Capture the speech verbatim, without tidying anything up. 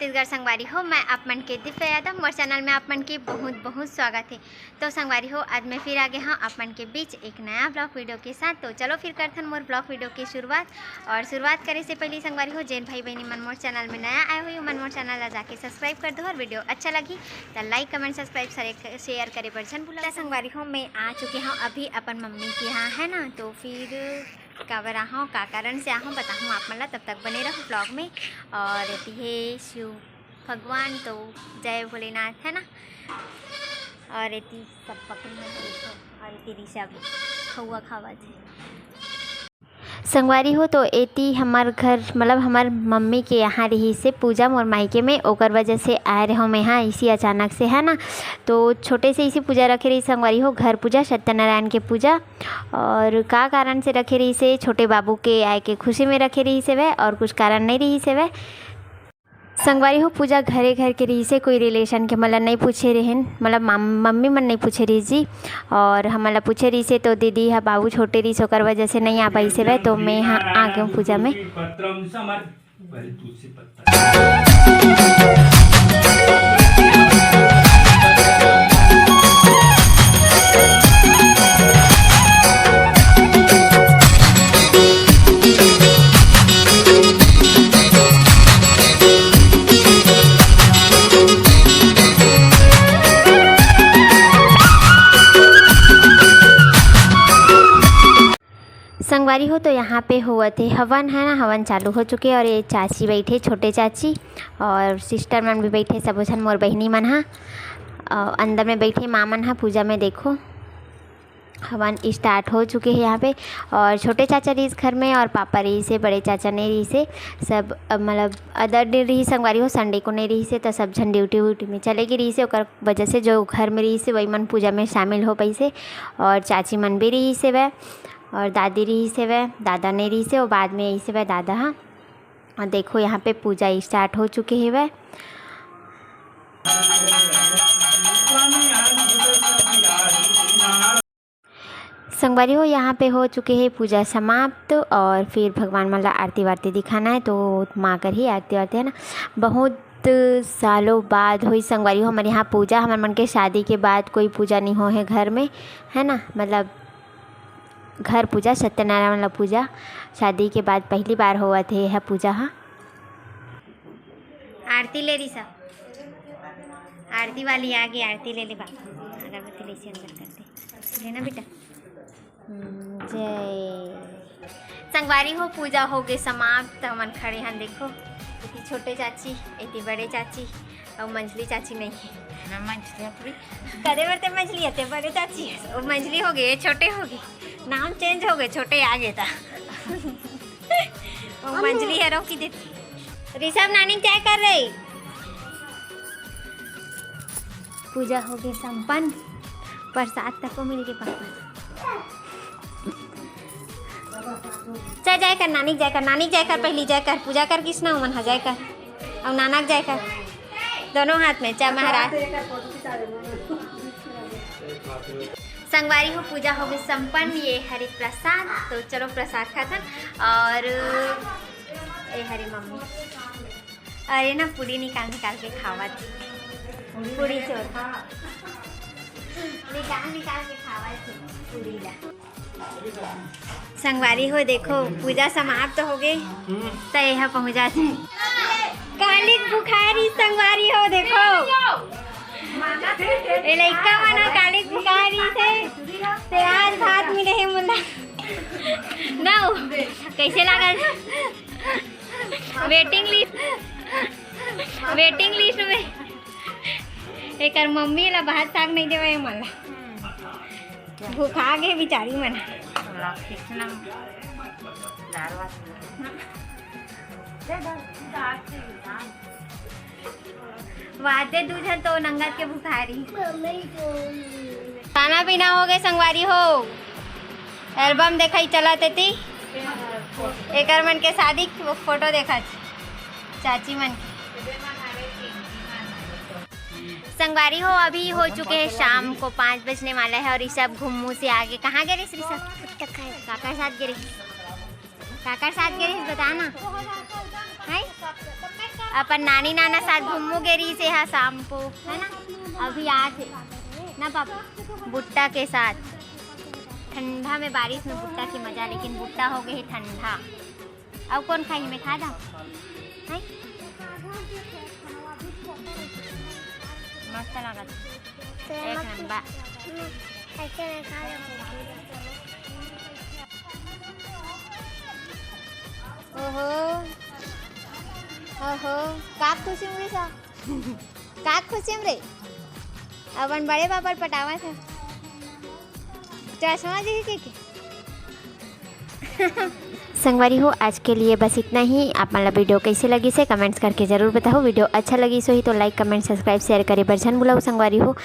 छत्तीसगढ़ संगवारी हो, मैं आप मन के दिव्या यादव, मोर चैनल में आप मन के बहुत बहुत स्वागत है। तो संगवारी हो, आज मैं फिर आ गया हूँ आप मन के बीच एक नया ब्लॉग वीडियो के साथ। तो चलो फिर करथन मोर ब्लॉग वीडियो की शुरुआत। और शुरुआत करे से पहले संगवारी हो, जेन भाई बहनी मन मोर चैनल में नया आए हुए, मन मोर चैनल ला जाके सब्सक्राइब कर दो और वीडियो अच्छा लगी तो लाइक, कमेंट, सब्सक्राइब, शेयर करे बर झन भूला। संगवारी हो, मैं आ चुके हूँ अभी अपन मम्मी के यहाँ, है ना। तो फिर काबर आहूँ, का कारण से आहूँ, बताहूँ आप मन ला। तब तक बने रहो ब्लॉग में। और एती हे शिव भगवान, तो जय भोलेनाथ, है ना। और एती सब पकड़ी मन देखो, और एती ऋषभ खौआ खावत हे। संगवारी हो, तो एती हमर घर, मतलब हमर मम्मी के यहाँ रहिसे पूजा मोर मायके में, ओकर वजह से आए रहो मैं यहाँ इसी अचानक से, है ना। तो छोटे से इसी पूजा रखे रही संगवारी हो, घर पूजा, सत्यनारायण के पूजा। और का कारण से रखे रहिसे, छोटे बाबू के आए के खुशी में रखे रहिसे वह, और कुछ कारण नहीं रहिसे वह। संगवारी हो, पूजा घरे घर के रहिसे, कोई रिलेशन के मतलब नहीं पूछे रहेन, मतलब मम-, मम्मी मन नहीं पूछे रहिस जी। और हमन ला पूछे रहिसे तो दीदी ह, बाबू छोटे रहिस, ओकर वजह से नहीं आ पाइसे वह, तो मैं ह आ गेहूँ पूजा में। संगवारी हो, तो यहाँ पे होवत हे हवन, है ना, हवन चालू हो चुके। और ये चाची बैठे, छोटे चाची, और सिस्टर मन भी बैठे, सबो झन मोर बहिनी मन हा। और अंदर में बैठे माँ मन हा पूजा में, देखो। हवन स्टार्ट हो चुके हे यहाँ पे। और छोटे चाचा रहिस घर में और पापा रहिसे, बड़े चाचा नहीं रहिसे, सब, अ, मतलब अदर डे रहिस संगवारी हो, संडे को नहीं रहिसे, तो सब झन ड्यूटी व्यूटी में चले गए रहिसे, ओकर वजह से जो घर में रहिसे वही मन पूजा में शामिल हो पाइसे। और चाची मन भी रहिसे वह, और दादी रहिसे वह, दादा नहीं रहिसे, वो बाद में रहिसे वह दादा हा। और देखो यहाँ पे पूजा स्टार्ट हो चुके हे वह। संगवारी हो, यहाँ पे हो चुके हे पूजा समाप्त और फिर भगवान मन ला आरती वारती दिखाना है, तो माँ कर ही आरती वारती, है ना। बहुत सालों बाद होई संगवारी हो हमर यहाँ पूजा। हमर मन के शादी के बाद कोई पूजा नहीं हो है घर में, है ना, मतलब घर पूजा, सत्यनारायण वाला पूजा शादी के बाद पहली बार होवत हे यह पूजा हा। आरती ले रही सब, आरती वाली आ गई, आरती ले ले बाबा, अगरबत्ती ले से अंदर कर दे, लेना बेटा। हम्म, जय। संगवारी हो, पूजा हो गए समाप्त, हमन खड़े हन, देखो, एती छोटे चाची, एती बड़े चाची, और मंझली चाची नहीं है। मैं मंझली हूँ पूरी। करे बर ते मंझली है, ते बड़े चाची है, वो मंझली हो गए, ये छोटे हो गए, नाम चेंज हो गए, छोटे आ गए था। वो मंझली है, रोकी देती। ऋषभ नानी क्या कर रही? पूजा हो गई संपन्न, प्रसाद तको मिल गए पापा। चल जाय कर, नानी के जाय कर, नानी के जाय कर, पहली जाय कर, पूजा कर, किसना मन हा जाय कर, और नाना के जाय कर, दोनों हाथ में। चल महाराज। संगवारी हो, पूजा हो गई संपन्न। ये हरे प्रसाद, तो चलो प्रसाद खाथन। और ये हरे मम्मी, अरे ना, पूरी निकाल निकाल के खावत, पूरी चोर निकाल निकाल के खावत पूरी ला। संगवारी हो, देखो, पूजा समाप्त हो गई, तो यहाँ पहुँचा थे। कालिक बुखारी संगवारी हो, देखो, ये लइका मन कालिक बुखारी थे, ते आज भात मिले है मुला। ना, कैसे लागल? वेटिंग लिस्ट, वेटिंग लिस्ट में एकर मम्मी ला भात साग नहीं देवे मन ला। भूखा गे बिचारी मन। वादे दू झन तो नंगत के भुखारी। खाना पीना हो गए संगवारी हो। एल्बम देखाई चला तेती। एकर मन के शादी के फोटो देखत चाची मन के। संगवारी हो, अभी हो चुके हैं शाम को पाँच बजने वाला है और ऋषभ घुम्मू से आगे कहाँ गए रे ऋषभ? काकर साथ गए रे? काकर साथ गए रे, बता ना। है? अपन नानी नाना साथ घूमू गे रही से हा शाम को, है ना? अभी आज ना पापा भुट्टा के साथ ठंडा में, बारिश में भुट्टा के मजा, लेकिन भुट्टा हो गए है ठंडा। अब कौन खाई? मैं खा दा। हैं? मस्त लागत। एक नंबर। ऐसे नहीं खा लो। ओहो, ओहो, का खुशी में सा? का खुशी में रे? अपन बड़े पापा ल पटावत हे। चश्मा जी के, के? संगवारी हो, आज के लिए बस इतना ही। आप मन ला वीडियो कैसे लगिस हे, कमेंट्स करके जरूर बताओ। वीडियो अच्छा लगिस होही तो लाइक, कमेंट, सब्सक्राइब, शेयर करे बर झन भुलाओ संगवारी हो।